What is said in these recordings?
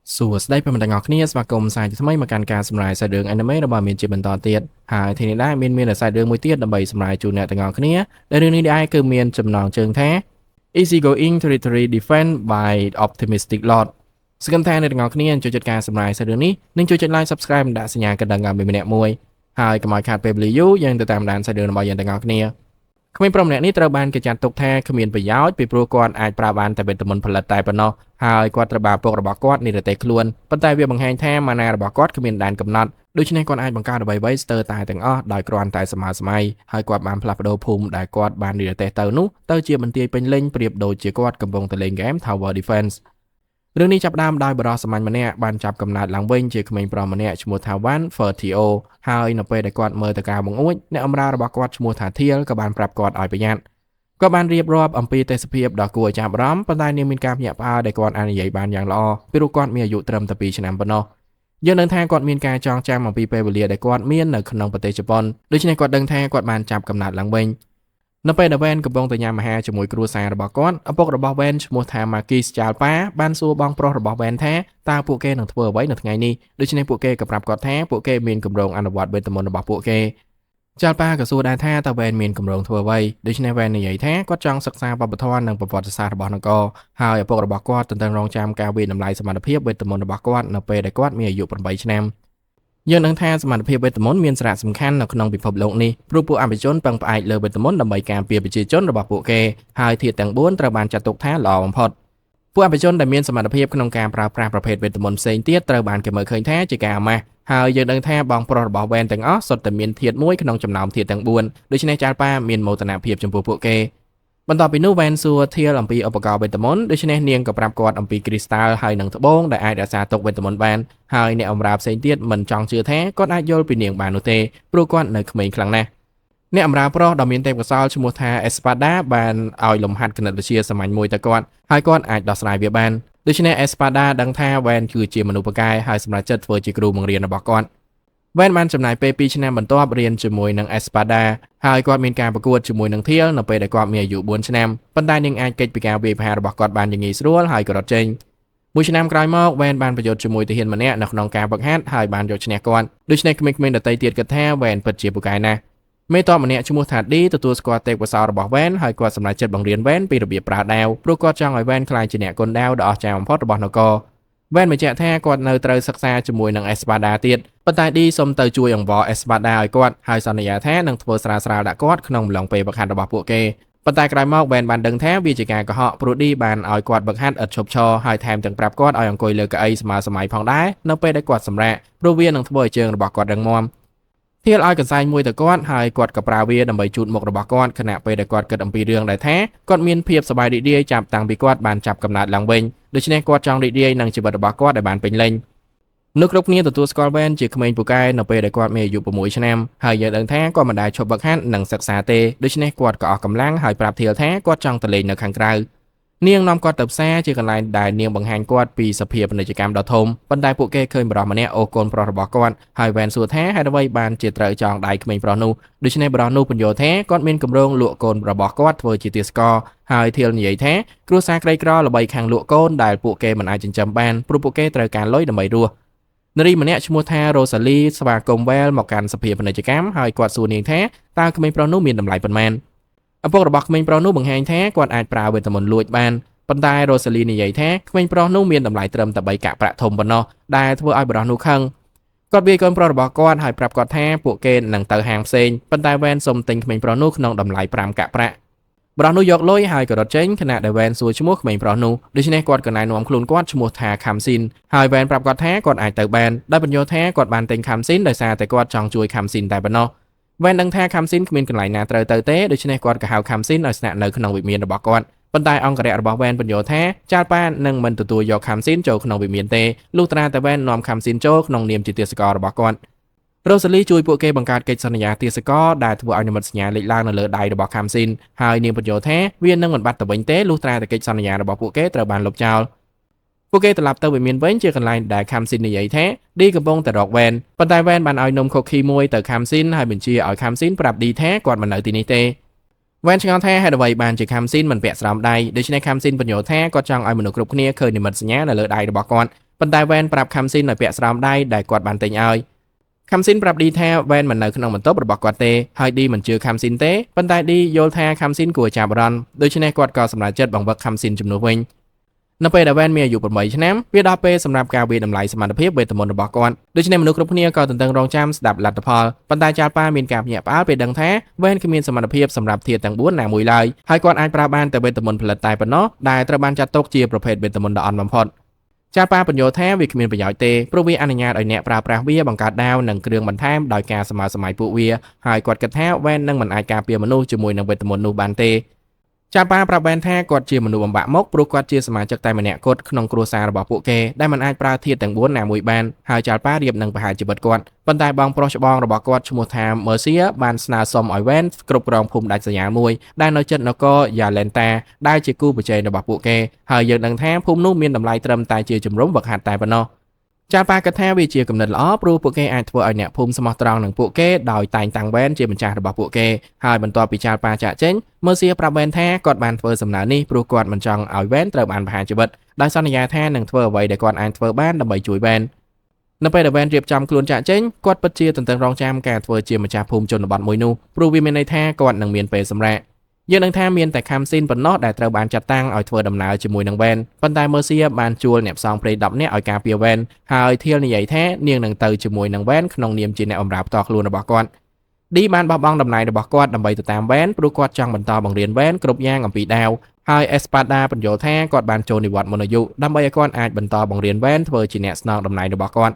សួស្តីប្រិយមិត្តទាំងអស់គ្នាស្វាគមន៍សាជាថ្មីមកកាន់ការសម្រាយសាច់រឿង anime របស់មានជាបន្តទៀតហើយទីនេះដែរមានមានសាច់រឿងមួយទៀតដើម្បីសម្រាយជូនអ្នកទាំងអស់គ្នាដែលរឿងនេះដែរគឺមានចំណងជើងថា Easy Going Territory Defense by Optimistic Lord សង្ឃឹមថាអ្នកទាំងអស់គ្នាចូលចិត្តការសម្រាយសាច់រឿងនេះនិងជួយចុច like subscribe និងដាក់សញ្ញាកណ្ដឹងឲ្យមានម្នាក់មួយហើយកុំឲ្យខាតពេលវេលាយូរយើងទៅតាមដានសាច់រឿងរបស់យើងទាំងអស់គ្នាក្មេងប្រុសម្នាក់នេះត្រូវបានគេចាត់ទុកថាគ្មានប្រយោជន៍ពីព្រោះគាត់អាចប្រើបានតែវេទមន្តផលិតតែប៉ុណ្ណោះហើយគាត់ត្រូវបានឪពុករបស់គាត់និរទេសខ្លួនប៉ុន្តែវាបង្ហាញថាmana របស់គាត់គ្មានដែនកំណត់ដូច្នេះគាត់អាចបង្កើតអ្វីៗស្ទើរតែទាំងអស់ដោយគ្រាន់តែសម័យសម័យហើយគាត់បានផ្លាស់ប្ដូរភូមិដែលគាត់បាននិរទេសទៅនោះទៅជាបន្ទាយពេញលេញប្រៀបដូចជាគាត់កំពុងតែលេងហ្គេម Tower Defense រឿងនេះចាប់ផ្ដើមដោយបុរសសាមញ្ញម្នាក់បានចាប់កំណើតឡើងវិញជាក្មេងប្រុសម្នាក់ឈ្មោះថាវ៉ាន់ Fertio ហើយនៅពេលដែលគាត់មើលទៅការបង្អួចអ្នកបម្រើរបស់គាត់ឈ្មោះថាធៀលក៏បានប្រាប់គាត់ឲ្យប្រយ័ត្នគាត់បានរៀបរាប់អំពីទេសភាពដ៏គួរឲ្យចាប់អារម្មណ៍ប៉ុន្តែនាងមានការភ្ញាក់ផ្អើលដែលគាត់អាចនិយាយបានយ៉ាងល្អពីព្រោះគាត់មានអាយុត្រឹមតែ2ឆ្នាំប៉ុណ្ណោះយើងដឹងថាគាត់មានការចងចាំអំពីពេលវេលាដែលគាត់មាននៅក្នុងប្រទេសជប៉ុនដូច្នេះគាត់ដឹងថាគាត់បានចាប់កំណើតឡើងវិញនៅពេលដែលវ៉ែនកំពុងតែញ៉ាំអាហារជាមួយគ្រួសាររបស់គាត់ឪពុករបស់វ៉ែនឈ្មោះថាម៉ាគីសចាល់ប៉ាបានសួរបងប្រុសរបស់វ៉ែនថាតើពួកគេនឹងធ្វើអ្វីនៅថ្ងៃនេះដូច្នេះពួកគេក៏ប្រាប់គាត់ថាពួកគេមានគម្រោងអនុវត្តវេទមន្តរបស់ពួកគេចាល់ប៉ាក៏សួរដែរថាតើវ៉ែនមានគម្រោងធ្វើអ្វីដូច្នេះវ៉ែននិយាយថាគាត់ចង់សិក្សាវប្បធម៌និងប្រវត្តិសាស្ត្ររបស់នគរហើយឪពុករបស់គាត់ទន្ទឹងរង់ចាំការវាយតម្លៃសមត្ថភាពវេទមន្តរបស់គាត់នៅពេលដែលគាត់មានអាយុ8ឆ្នាំយើងដឹងថាសមត្ថភាពវេទមន្តមានសារៈសំខាន់នៅក្នុងពិភពលោកនេះព្រោះពួកអភិជនពឹងផ្អែកលើវេទមន្តដើម្បីការពារប្រជាជនរបស់ពួកគេហើយធាតុទាំង4ត្រូវបានចាត់ទុកថាល្អបំផុតពួកអភិជនដែលមានសមត្ថភាពក្នុងការប្រើប្រាស់ប្រភេទវេទមន្តផ្សេងទៀតត្រូវបានគេមើលឃើញថាជាការអាម៉ាស់ហើយយើងដឹងថាបងប្រុសរបស់វ៉ែនទាំងអស់សុទ្ធតែមានធាតុមួយក្នុងចំណោមធាតុទាំង4ដូច្នេះចាល់ប៉ាមានមោទនភាពចំពោះពួកគេបន្ទាប់ពីនោះវ៉ែនសួរធៀលអំពីឧបករណ៍វេទមន្តដូច្នេះនាងក៏ប្រាប់គាត់អំពីគ្រីស្តាល់ហើយនិងត្បូងដែលអាចរក្សាទុកវេទមន្តបានហើយអ្នកបម្រើផ្សេងទៀតមិនចង់ជឿថាគាត់អាចយល់ពីនាងបាននោះទេព្រោះគាត់នៅក្មេងខ្លាំងណាស់អ្នកបម្រើប្រុសដ៏មានទេពកោសល្យឈ្មោះថាអេស្ប៉ាដាបានឲ្យលំហាត់គណិតវិទ្យាសាមញ្ញមួយទៅគាត់ហើយគាត់អាចដោះស្រាយវាបានដូច្នេះអេស្ប៉ាដាដឹងថាវ៉ែនគឺជាមនុស្សពូកែហើយសម្រេចចិត្តធ្វើជាគ្រូបង្រៀនរបស់គាត់វ៉ែនបានចំណាយពេល2ឆ្នាំបន្ទាប់រៀនជាមួយនឹងអេស្ប៉ាដាហើយគាត់មានការប្រកួតជាមួយនឹងធៀលនៅពេលដែលគាត់មានអាយុ4ឆ្នាំប៉ុន្តែនាងអាចគេចពីការវាយប្រហាររបស់គាត់បានយ៉ាងងាយស្រួលហើយក៏រត់ចេញមួយឆ្នាំក្រោយមកវ៉ែនបានប្រយុទ្ធជាមួយទាហានម្នាក់នៅក្នុងការវឹកហាត់ហើយបានយកឈ្នះគាត់ដូច្នេះក្មេងៗដទៃទៀតគិតថាវ៉ែនពិតជាពូកែណាស់មេតបម្នាក់ឈ្មោះថាឌីទទួលស្គាល់ទេពកោសល្យរបស់វ៉ែនហើយគាត់សម្រេចចិត្តបង្រៀនវ៉ែនពីរបៀបប្រើដាវព្រោះគាត់ចង់ឲ្យវ៉ែនក្លាយជាអ្នកគុនដាវដ៏អស្ចារ្យបំផុតរបស់នគរវ៉ែនបញ្ជាក់ថាគាត់នៅត្រូវសិក្សាជាមួយនឹងអេស្ប៉ាដាទៀតប៉ុន្តែឌីសុំទៅជួយអង្វរអេស្ប៉ាដាឲ្យគាត់ហើយសន្យាថានឹងធ្វើស្រាលស្រាលដាក់គាត់ក្នុងអំឡុងពេលវឹកហាត់របស់ពួកគេប៉ុន្តែក្រោយមកវ៉ែនបានដឹងថាវាជាការកុហកព្រោះឌីបានឲ្យគាត់វឹកហាត់ឥតឈប់ឈរហើយថែមទាំងប្រាប់គាត់ឲ្យអង្គុយលើកៅអីស្មើសម័យផងដែរនៅពេលដែលគាត់សម្រាកព្រោះវានឹងធ្វើឲ្យជើងរបស់គាត់រឹងមាំធៀលឲ្យកន្សែងមួយទៅគាត់ហើយគាត់ក៏ប្រើវាដើម្បីជូតមុខរបស់គាត់ខណៈពេលដែលគាត់គិតអំពីរឿងដែលថាគាត់មានភាពសប្បាយរីករាយចាប់តាំងពីគាត់បានចាប់កំណើតឡើងវិញដូច្នេះគាត់ចង់រីករាយនឹងជីវិតរបស់គាត់ឲ្យបានពេញលេញនៅគ្រប់គ្នាទទួលស្គាល់វ៉ែនជាក្មេងពូកែនៅពេលដែលគាត់មានអាយុ6ឆ្នាំហើយយើងដឹងថាគាត់មិនដែលឈប់វឹកហាត់និងសិក្សាទេដូច្នេះគាត់ក៏អស់កម្លាំងហើយប្រាប់ធៀលថាគាត់ចង់ទៅលេងនៅខាងក្រៅនាងនាំគាត់ទៅផ្សារជាកន្លែងដែលនាងបង្ហាញគាត់ពីសភាពាណិជ្ជកម្មដ៏ធំប៉ុន្តែពួកគេឃើញបុរសម្នាក់អូសកូនប្រុសរបស់គាត់ហើយវ៉ែនសួរថាហេតុអ្វីបានជាត្រូវចងដៃក្មេងប្រុសនោះដូច្នេះបុរសនោះពន្យល់ថាគាត់មានគម្រោងលក់កូនរបស់គាត់ធ្វើជាទាសករហើយធៀលនិយាយថាគ្រួសារក្រីក្រល្បីខាងលក់កូនដែលពួកគេមិនអាចចិញ្ចឹមបានព្រោះពួកគេត្រូវការលុយដើម្បីរស់នារីម្នាក់ឈ្មោះថារ៉ូសាលីស្វាគមន៍វ៉ែលមកកាន់សភាពាណិជ្ជកម្មហើយគាត់សួរនាងថាតើក្មេងប្រុសនោះមានតម្លៃប៉ុន្មានឪពុករបស់ក្មេងប្រុសនោះបង្ហាញថាគាត់អាចប្រើវេទមន្តលួចបានប៉ុន្តែរ៉ូសាលីនិយាយថាក្មេងប្រុសនោះមានតម្លៃត្រឹមតែ3កាក់ប្រាក់ធំប៉ុណ្ណោះដែលធ្វើឲ្យបុរសនោះខឹងគាត់វាយកូនប្រុសរបស់គាត់ហើយប្រាប់គាត់ថាពួកគេនឹងទៅហាងផ្សេងប៉ុន្តែវ៉ែនសុំទិញក្មេងប្រុសនោះក្នុងតម្លៃ5កាក់ប្រាក់បុរសនោះយកលុយហើយក៏រត់ចេញខណៈដែលវ៉ែនសួរឈ្មោះក្មេងប្រុសនោះដូច្នេះគាត់ក៏ណែនាំខ្លួនគាត់ឈ្មោះថាខាំស៊ីនហើយវ៉ែនប្រាប់គាត់ថាគាត់អាចទៅបានដោយបញ្យល់ថាគាត់បានទិញខាំស៊ីនដោយសារតែគាត់ចង់ជួយខាំស៊ីនតែប៉ុណ្ណោះវ៉ែនដឹងថាខាំស៊ីនគ្មានកន្លែងណាត្រូវទៅទេដូច្នេះគាត់ក៏ហៅខាំស៊ីនឲ្យស្នាក់នៅក្នុងវិមានរបស់គាត់ប៉ុន្តែអង្គរៈរបស់វ៉ែនបញ្យល់ថាចាល់ប៉ានឹងមិនទទួលយកខាំស៊ីនចូលក្នុងវិមានទេលុះត្រាតែវ៉ែននាំខាំស៊ីនចូលក្នុងនាមជាទាសកររបស់គាត់រ៉ូសាលីជួយពួកគេបង្កើតកិច្ចសន្យាទាសករដែលធ្វើឲ្យនិមិត្តសញ្ញាលេចឡើងនៅលើដៃរបស់ខាំស៊ីនហើយនាងបញ្យល់ថាវានឹងមិនបាត់ទៅវិញទេលុះត្រាតែកិច្ចសន្យារបស់ពួកគេត្រូវបានលុបចោលពួកគេត្រឡប់ទៅវិមានវិញជាកន្លែងដែលខាំស៊ីននិយាយថាឌីកំពុងតែរកវ៉ែនប៉ុន្តែវ៉ែនបានឲ្យនំខូខីមួយទៅខាំស៊ីនហើយបញ្ជាឲ្យខាំស៊ីនប្រាប់ឌីថាគាត់មិននៅទីនេះទេវ៉ែនឆ្ងល់ថាហេតុអ្វីបានជាខាំស៊ីនមិនពាក់ស្រោមដៃដូច្នេះខាំស៊ីនបញ្យល់ថាគាត់ចង់ឲ្យមនុស្សគ្រប់គ្នាឃើញនិមិត្តសញ្ញានៅលើដៃរបស់គាត់ ប៉ុន្តែវ៉ែនប្រាប់ខាំស៊ីនឲ្យពាក់ស្រោមដៃដែលគាត់បានទិញឲ្យខាំស៊ីនប្រាប់ឌីថាវ៉ែនមិននៅក្នុងបន្ទប់របស់គាត់ទេហើយឌីមិនជឿខាំស៊ីនទេប៉ុន្តែឌីយល់ថាខាំស៊ីនគួរចាប់អារម្មណ៍ដូច្នេះគាត់ក៏សម្រេចចិត្តបង្វឹកខាំស៊ីនជំនួសវិញនៅពេលដែលវ៉ែនមានអាយុ8ឆ្នាំវាដល់ពេលសម្រាប់ការវាយតម្លៃសមត្ថភាពវេទមន្តរបស់គាត់ដូច្នេះមនុស្សគ្រប់គ្នាក៏ទន្ទឹងរង់ចាំស្ដាប់លទ្ធផលប៉ុន្តែចាល់ប៉ាមានការភ្ញាក់ផ្អើលពេលដឹងថាវ៉ែនគ្មានសមត្ថភាពសម្រាប់ធាតុទាំង4ណាមួយឡើយហើយគាត់អាចប្រើបានតែវេទមន្តផលិតតែប៉ុណ្ណោះដែលត្រូវបានចាត់ទុកជាប្រភេទវេទមន្តដ៏អន់បំផុតចាល់ប៉ាបញ្យល់ថាវាគ្មានប្រយោជន៍ទេព្រោះវាអនុញ្ញាតឲ្យអ្នកប្រើប្រាស់វាបង្កើតដាវនិងគ្រឿងបន្ថែមដោយការសម័យសម័យពួកវាហើយគាត់គិតថាវ៉ែននឹងមិនអាចការពារមនុស្សជាមួយនឹងវេទមន្តនោះបានទេចាប៉ាប្រាប់វ៉ែនថាគាត់ជាមនុស្សបំបាក់មុខព្រោះគាត់ជាសមាជិកតែម្នាក់គត់ក្នុងគ្រួសាររបស់ពួកគេដែលមិនអាចប្រើធាតុទាំង4ណាមួយបានហើយចាល់ប៉ារៀបនឹងប្រហែលជីវិតគាត់ប៉ុន្តែបងប្រុសច្បងរបស់គាត់ឈ្មោះថាមើសៀបានស្នើសុំឲ្យវ៉ែនគ្រប់គ្រងភូមិដាច់ស្រយាលមួយដែលនៅជិតនគរយ៉ាឡែនតាដែលជាគូប្រជែងរបស់ពួកគេហើយយើងដឹងថាភូមិនោះមានតម្លៃត្រឹមតែជាជំរំវឹកហាត់តែប៉ុណ្ណោះចាល់ប៉ាគិតថាវាជាគំនិតល្អព្រោះពួកគេអាចធ្វើឲ្យអ្នកភូមិស្មោះត្រង់នឹងពួកគេដោយតែងតាំងវ៉ែនជាម្ចាស់របស់ពួកគេហើយបន្ទាប់ពីចាល់ប៉ាចាក់ចេញមើសៀប្រាប់វ៉ែនថាគាត់បានធ្វើសំណើនេះព្រោះគាត់មិនចង់ឲ្យវ៉ែនត្រូវបានប្រហារជីវិតដោយសន្យាថានឹងធ្វើអ្វីដែលគាត់អាចធ្វើបានដើម្បីជួយវ៉ែននៅពេលដែលវ៉ែនរៀបចំខ្លួនចាក់ចេញគាត់ពិតជាទន្ទឹងរង់ចាំការធ្វើជាម្ចាស់ភូមិជនបទមួយនោះព្រោះវាមានន័យថាគាត់នឹងមានពេលសម្រាកយើងនឹងថាមានតែខាំស៊ីនប៉ុណ្ណោះដែលត្រូវបានចាត់តាំងឲ្យធ្វើដំណើរជាមួយនឹងវ៉ែនប៉ុន្តែមើសៀបានជួលអ្នកផ្សងព្រេង10នាក់ឲ្យការពារវ៉ែនហើយធៀលនិយាយថានាងនឹងទៅជាមួយនឹងវ៉ែនក្នុងនាមជាអ្នកបម្រើផ្ទាល់ខ្លួនរបស់គាត់ឌីបានបោះបង់តំណែងរបស់គាត់ដើម្បីទៅតាមវ៉ែនព្រោះគាត់ចង់បន្តបង្រៀនវ៉ែនគ្រប់យ៉ាងអំពីដាវហើយអេស្ប៉ាដាបញ្យល់ថាគាត់បានចូលនិវត្តន៍មុនអាយុដើម្បីឲ្យគាត់អាចបន្តបង្រៀនវ៉ែនធ្វើជាអ្នកស្នងតំណែងរបស់គាត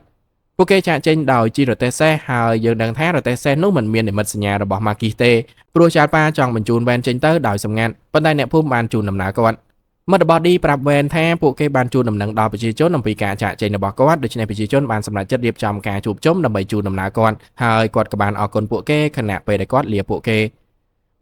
់ពួកគេចាកចេញដោយជិះរទេះសេះហើយយើងដឹងថារទេះសេះនោះមិនមាននិមិត្តសញ្ញារបស់ម៉ាគីសទេព្រោះចាល់ប៉ាចង់បញ្ជូនវ៉ែនចេញទៅដោយសម្ងាត់ប៉ុន្តែអ្នកភូមិបានជូនដំណើរគាត់មិត្តរបស់ឌីប្រាប់វ៉ែនថាពួកគេបានជូនដំណឹងដល់ប្រជាជនអំពីការចាកចេញរបស់គាត់ដូច្នេះប្រជាជនបានសម្រេចចិត្តរៀបចំការជួបជុំដើម្បីជូនដំណើរគាត់ហើយគាត់ក៏បានអរគុណពួកគេខណៈពេលដែលគាត់លាពួកគេ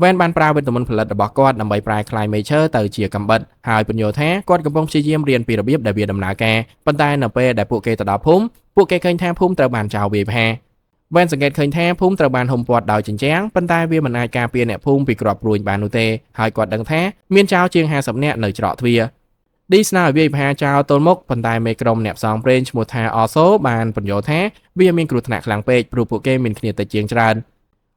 វ៉ែនបានប្រើវេទមន្តផលិតរបស់គាត់ដើម្បីប្រែក្លាយមេឈើទៅជាកំបិតហើយពន្យល់ថាគាត់កំពុងព្យាយាមរៀនពីរបៀបដែលវាដំណើរការប៉ុន្តែនៅពេលដែលពួកគេទៅដល់ភូមិពួកគេឃើញថាភូមិត្រូវបានចោលវាយប្រហារវ៉ែនសង្កេតឃើញថាភូមិត្រូវបានហ៊ុមព័ទ្ធដោយជញ្ជាំងប៉ុន្តែវាមិនអាចការពារអ្នកភូមិពីគ្រាប់ព្រួញបាននោះទេហើយគាត់ដឹងថាមានចោរជាង50នាក់នៅច្រកទ្វារឌីស្នើឲ្យវាយប្រហារចោលទល់មុខប៉ុន្តែមេក្រុមអ្នកផ្សងព្រេងឈ្មោះថាអសូបានពន្យល់ថាវាមានគ្រោះថ្នាក់ខ្លាំងពេកព្រោះពួកគេមានគ្នាតិចជាងច្រើ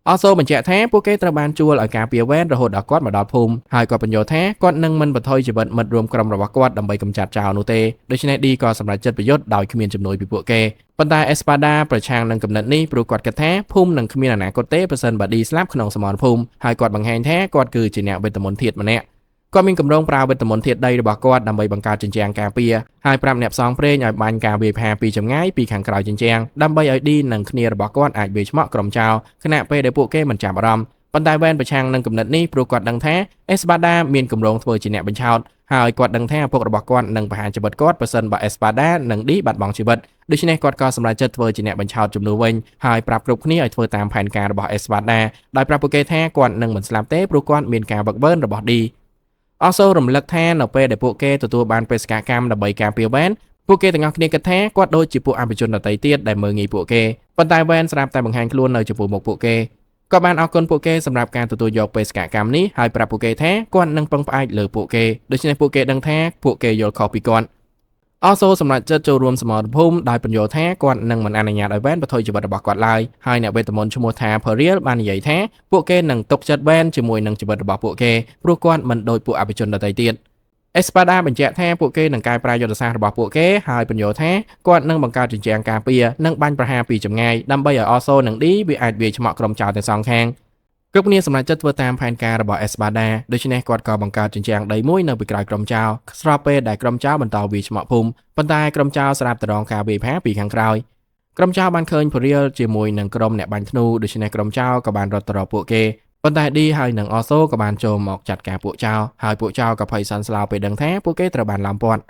នអសូបញ្ជាក់ថាពួកគេត្រូវបានជួលឲ្យការពារវ៉ែនរហូតដល់គាត់មកដល់ភូមិហើយគាត់បញ្យល់ថាគាត់នឹងមិនបន្ថយជីវិតមិត្តរួមក្រុមរបស់គាត់ដើម្បីកម្ចាត់ចោលនោះទេដូច្នេះឌីក៏សម្រេចចិត្តប្រយុទ្ធដោយគ្មានជំនួយពីពួកគេប៉ុន្តែអេស្ប៉ាដាប្រឆាំងនឹងគំនិតនេះព្រោះគាត់គិតថាភូមិនឹងគ្មានអនាគតទេប្រសិនបើឌីស្លាប់ក្នុងសមរភូមិហើយគាត់បង្ហាញថាគាត់គឺជាអ្នកវេទមន្តធាតុម្នាក់គាត់មានគម្រោងប្រើវេទមន្តធាតុដីរបស់គាត់ដើម្បីបង្កើតជញ្ជាំងការពារហើយប្រាប់អ្នកផ្សងព្រេងឲ្យបាញ់ការវាយប្រហារពីចម្ងាយពីខាងក្រោយជញ្ជាំងដើម្បីឲ្យឌីនិងគ្នារបស់គាត់អាចវាយឆ្មក់ក្រុមចោរខណៈពេលដែលពួកគេមិនចាប់អារម្មណ៍ប៉ុន្តែវ៉ែនប្រឆាំងនឹងគំនិតនេះព្រោះគាត់ដឹងថាអេស្ប៉ាដាមានគម្រោងធ្វើជាអ្នកបញ្ឆោតហើយគាត់ដឹងថាឪពុករបស់គាត់នឹងប្រហារជីវិតគាត់ប្រសិនបើអេស្ប៉ាដានិងឌីបាត់បង់ជីវិតដូច្នេះគាត់ក៏សម្រេចចិត្តធ្វើជាអ្នកបញ្ឆោតជំនួសវិញហើយប្រាប់គ្រប់គ្នាឲ្យធ្វើតាមផែនការរបស់អេស្ប៉ាដាដោយប្រាប់ពួកគេថាគាត់នឹងមិនស្លាប់ទេព្រោះគាត់មានការវឹកវើរបស់ឌីអសូរំលឹកថានៅពេលដែលពួកគេទទួលបានបេសកកម្មដើម្បីការពារវ៉ែនពួកគេទាំងអស់គ្នាគិតថាគាត់ដូចជាពួកអភិជនដទៃទៀតដែលមើលងាយពួកគេប៉ុន្តែវ៉ែនស្រាប់តែបង្ហាញខ្លួននៅចំពោះមុខពួកគេគាត់បានអរគុណពួកគេសម្រាប់ការទទួលយកបេសកកម្មនេះហើយប្រាប់ពួកគេថាគាត់នឹងពឹងផ្អែកលើពួកគេដូច្នេះពួកគេដឹងថាពួកគេយល់ខុសពីគាត់អសូសម្រាប់ចិត្តចូលរួមសមរភូមិដោយបញ្យល់ថាគាត់នឹងមិនអនុញ្ញាតឲ្យវ៉ែនបន្ថយជីវិតរបស់គាត់ឡើយហើយអ្នកវេទមន្តឈ្មោះថា Periel បាននិយាយថាពួកគេនឹងទុកចិត្តវ៉ែនជាមួយនឹងជីវិតរបស់ពួកគេព្រោះគាត់មិនដូចពួកអភិជនដទៃទៀតអេស្ប៉ាដាបញ្ជាក់ថាពួកគេនឹងកែប្រែយុទ្ធសាស្ត្ររបស់ពួកគេហើយបញ្យល់ថាគាត់នឹងបង្កើតជញ្ជាំងការពារនិងបាញ់ប្រហារពីចម្ងាយដើម្បីឲ្យអសូនិងឌីវាអាចវាយឆ្មក់ក្រុមចោរទាំងសងខាងគ្រប់គ្នាសម្រេចចិត្តធ្វើតាមផែនការរបស់អេស្ប៉ាដាដូច្នេះគាត់ក៏បង្កើតជញ្ជាំងដីមួយនៅពីក្រោយក្រុមចោរស្របពេលដែលក្រុមចោរបន្តវាយឆ្មក់ភូមិប៉ុន្តែក្រុមចោរស្រាប់តែរងការវាយប្រហារពីខាងក្រោយក្រុមចោរបានឃើញពរៀលជាមួយនឹងក្រុមអ្នកបាញ់ធ្នូដូច្នេះក្រុមចោរក៏បានរត់ទៅរកពួកគេប៉ុន្តែឌីហើយនិងអសូក៏បានចូលមកចាត់ការពួកចោរហើយពួកចោរក៏ភ័យសន្ស្លោពេលដឹងថាពួកគេត្រូវបានឡោមព័ទ្ធ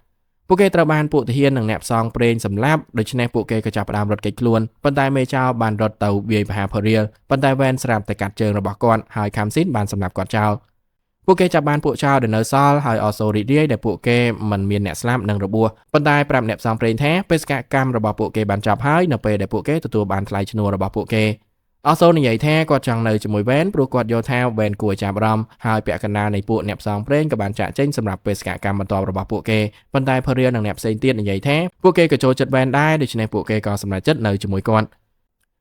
ពួកគេត្រូវបានពួកទាហាននិងអ្នកផ្សងព្រេងសម្លាប់ដូច្នេះពួកគេក៏ចាប់ផ្ដើមរត់គេចខ្លួនប៉ុន្តែមេចោរបានរត់ទៅវាយប្រហារពរៀលប៉ុន្តែវ៉ែនស្រាប់តែកាត់ជើងរបស់គាត់ហើយខាំស៊ីនបានសម្លាប់គាត់ចោលពួកគេចាប់បានពួកចោរដែលនៅសល់ហើយអសូរីករាយដែលពួកគេមិនមានអ្នកស្លាប់និងរបួសប៉ុន្តែប្រាប់អ្នកផ្សងព្រេងថាបេសកកម្មរបស់ពួកគេបានចប់ហើយនៅពេលដែលពួកគេទទួលបានថ្លៃឈ្នួលរបស់ពួកគេ អសូនិយាយថាគាត់ចង់នៅជាមួយវ៉ែនព្រោះគាត់យល់ថាវ៉ែនគួរចាប់អារម្មណ៍ហើយពាក់កណ្ដាលនៃពួកអ្នកផ្សងព្រេងក៏បានចាក់ចេញសម្រាប់បេសកកម្មបន្ទាប់របស់ពួកគេប៉ុន្តែផរៀលនិងអ្នកផ្សេងទៀតនិយាយថាពួកគេក៏ចូលចិត្តវ៉ែនដែរដូច្នេះពួកគេក៏សម្រេចចិត្តនៅជាមួយគាត់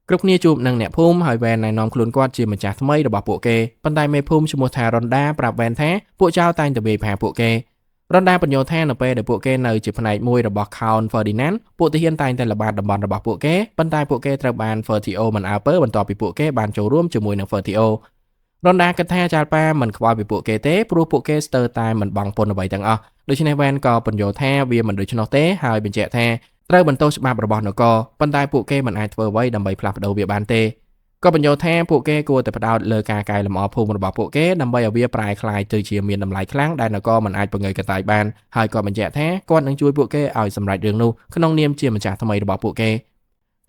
គ្រប់គ្នាជួបនឹងអ្នកភូមិហើយវ៉ែនណែនាំខ្លួនគាត់ជាម្ចាស់ថ្មីរបស់ពួកគេប៉ុន្តែមេភូមិឈ្មោះថារ៉ុនដាប្រាប់វ៉ែនថាពួកចៅតែងតែវាយប្រហារពួកគេរ៉ុនដាបញ្យល់ថានៅពេលដែលពួកគេនៅជាផ្នែកមួយរបស់ Count Ferdinand ពួកទាហានតែងតែល្បាតតំបន់របស់ពួកគេប៉ុន្តែពួកគេត្រូវបាន Fertio មិនអើពើបន្ទាប់ពីពួកគេបានចូលរួមជាមួយនឹង Fertio រ៉ុនដាគិតថាចាល់ប៉ាមិនខ្វល់ពីពួកគេទេព្រោះពួកគេស្ទើរតែមិនបង់ពន្ធអ្វីទាំងអស់ដូច្នេះវ៉ែនក៏បញ្យល់ថាវាមិនដូច្នោះទេហើយបញ្ជាក់ថាត្រូវបន្ទោសច្បាប់របស់នគរប៉ុន្តែពួកគេមិនអាចធ្វើអ្វីដើម្បីផ្លាស់ប្ដូរវាបានទេក៏បញ្យល់ថាពួកគេគួរតែផ្ដោតលើការកែលម្អភូមិរបស់ពួកគេដើម្បីឲ្យវាប្រែក្លាយទៅជាមានតម្លៃខ្លាំងដែលនគរមិនអាចពងើយកន្តើយបានហើយក៏បញ្ជាក់ថាគាត់នឹងជួយពួកគេឲ្យសម្រេចរឿងនោះក្នុងនាមជាម្ចាស់ថ្មីរបស់ពួកគេ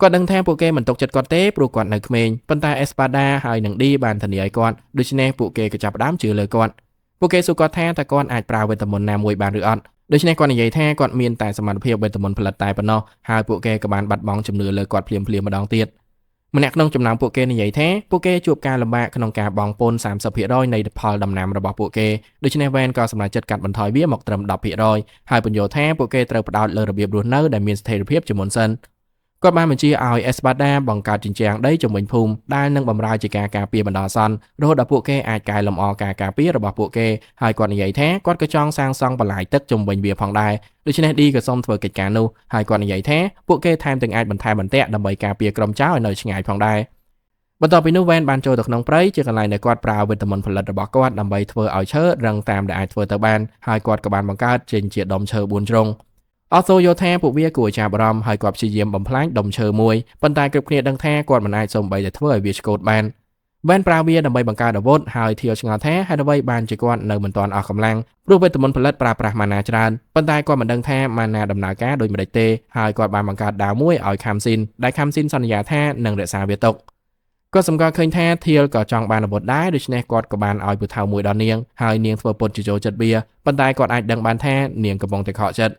គាត់ដឹងថាពួកគេមិនទុកចិត្តគាត់ទេព្រោះគាត់នៅក្មេងប៉ុន្តែអេស្ប៉ាដាហើយនិងឌីបានធានាឲ្យគាត់ដូច្នេះពួកគេក៏ចាប់ផ្ដើមជឿលើគាត់ពួកគេសួរគាត់ថាតើគាត់អាចប្រើវេទមន្តណាមួយបានឬអត់ដូច្នេះគាត់និយាយថាគាត់មានតែសមត្ថភាពវេទមន្តផលិតតែប៉ុណ្ណោះហើយពួកគេក៏បានបាត់បង់ជំនឿលើគាត់ភ្លាមៗម្ដងទៀតម្នាក់ក្នុងចំណោមពួកគេនិយាយថាពួកគេជួបការលំបាកក្នុងការបង់ពន្ធ 30% នៃផលដំណាំរបស់ពួកគេដូច្នេះវ៉ែនក៏សម្រេចចិត្តកាត់បន្ថយវាមកត្រឹម 10% ហើយពន្យល់ថាពួកគេត្រូវផ្ដោតលើរបៀបរស់នៅដែលមានស្ថិរភាពជាមុនសិនគាត់បានបញ្ជាឲ្យអេស្ប៉ាដាបង្កើតជញ្ជាំងដីជុំវិញភូមិដែលនឹងបម្រើជាការការពារបណ្ដោះអាសន្នរហូតដល់ពួកគេអាចកែលម្អការការពាររបស់ពួកគេហើយគាត់និយាយថាគាត់ក៏ចង់សាងសង់បន្លាយទឹកជុំវិញវាផងដែរដូច្នេះឌីក៏សូមធ្វើកិច្ចការនោះហើយគាត់និយាយថាពួកគេថែមទាំងអាចបន្ថែមបន្ទាក់ដើម្បីការពារក្រុមចៅឲ្យនៅឆ្ងាយផងដែរបន្ទាប់ពីនោះវ៉ែនបានចូលទៅក្នុងព្រៃជាកន្លែងដែលគាត់ប្រើវេទមន្តផលិតរបស់គាត់ដើម្បីធ្វើឲ្យឈើរឹងតាមដែលអាចធ្វើទៅបានហើយគាត់ក៏បានបង្កើតចេញជាដុំឈើ4ជ្រុងអសូយល់ថាពួកវាគួរចាប់អារម្មណ៍ហើយគាត់ព្យាយាមបំផ្លាញដុំឈើមួយប៉ុន្តែគ្រប់គ្នាដឹងថាគាត់មិនអាចសូម្បីតែធ្វើឲ្យវាឆ្កូតបានវ៉ែនប្រើវាដើម្បីបង្កើតអាវុធហើយធៀវឆ្ងល់ថាហេតុអ្វីបានជាគាត់នៅមិនទាន់អស់កម្លាំងព្រោះវេទមន្តផលិតប្រើប្រាស់ម៉ាណាច្រើនប៉ុន្តែគាត់មិនដឹងថាម៉ាណាដំណើរការដូចម្តេចទេហើយគាត់បានបង្កើតដាវមួយឲ្យខាំស៊ីនដែលខាំស៊ីនសន្យាថានឹងរក្សាវាទុកគាត់សម្គាល់ឃើញថាធៀលក៏ចង់បានអាវុធដែរដូច្នេះគាត់ក៏បានឲ្យពូថៅមួយដល់នាងហើយនាងធ្វើពុតជាចូលចិត្តវាប៉ុន្តែគាត់អាចដឹងបានថានាងកំពុងតែខកចិត្ត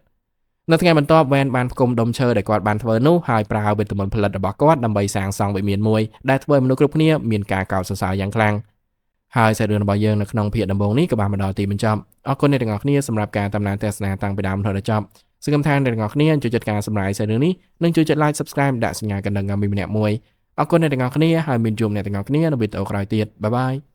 នៅថ្ងៃបន្ទាប់វ៉ែនបានផ្គុំដុំឈើដែលគាត់បានធ្វើនោះហើយប្រើវេទមន្តផលិតរបស់គាត់ដើម្បីសាងសង់វិមានមួយដែលធ្វើឲ្យមនុស្សគ្រប់គ្នាមានការកោតសរសើរយ៉ាងខ្លាំងហើយសាច់រឿងរបស់យើងនៅក្នុងភាគដំបូងនេះក៏បានមកដល់ទីបញ្ចប់អរគុណអ្នកទាំងអស់គ្នាសម្រាប់ការតាមដានទស្សនាតាំងពីដើមរហូតដល់ចប់សង្ឃឹមថាអ្នកទាំងអស់គ្នាចូលចិត្តការសម្រាយសាច់រឿងនេះនិងជួយចុច Like Subscribe ដាក់សញ្ញាកណ្ដឹងឲ្យមីម្នាក់មួយអរគុណអ្នកទាំងអស់គ្នាហើយមានជួបអ្នកទាំងអស់គ្នានៅវីដេអូក្រោយទៀតបាយបាយ។